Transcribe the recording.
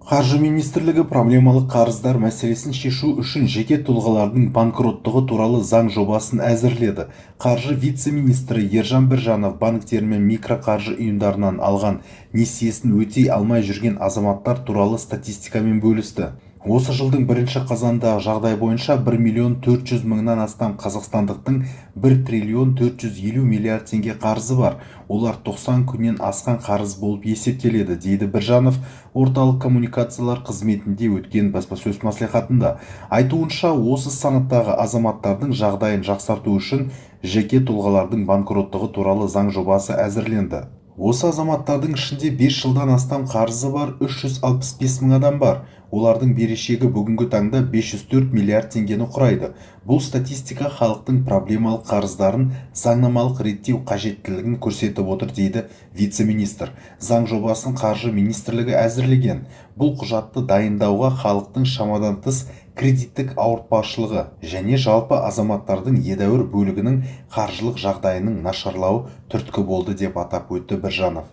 Қаржы министрлігі проблемалық қарыздар мәселесін шешу үшін жеке тұлғалардың банкроттығы туралы заң жобасын әзірледі. Қаржы вице-министрі Ержан Біржанов банктер мен микроқаржы ұйымдарынан алған несиесін өтей алмай жүрген азаматтар туралы статистикамен бөлісті. Осы жылдың бірінші қазанындағы жағдай бойынша 1 миллион 400 мыңнан астам қазақстандықтың 1 триллион 450 миллиард теңге қарызы бар. Олар 90 күннен асқан қарыз болып есептеледі, дейді Біржанов орталық коммуникациялар қызметінде өткен баспасөз мәслихатында. Айтуынша, осы санаттағы азаматтардың жағдайын жақсарту үшін жеке тұлғалардың банкроттығы туралы заң жобасы әзірленді. Осы азаматтардың ішінде 5 жылдан астам қарызы бар 365 мың адам бар. Олардың берешегі бүгінгі таңда 504 миллиард теңгені құрайды. Бұл статистика халықтың проблемалық қарыздарын заңнамалық реттеу қажеттілігін көрсетіп отыр, дейді вице-министр. Заң жобасын Қаржы министрлігі әзірлеген. Бұл құжатты дайындауға халықтың шамадан тыс кредиттік ауыртпашылығы және жалпы азаматтардың едәуір бөлігінің қаржылық жағдайының нашарлауы түрткі болды, деп атап өтті Біржанов.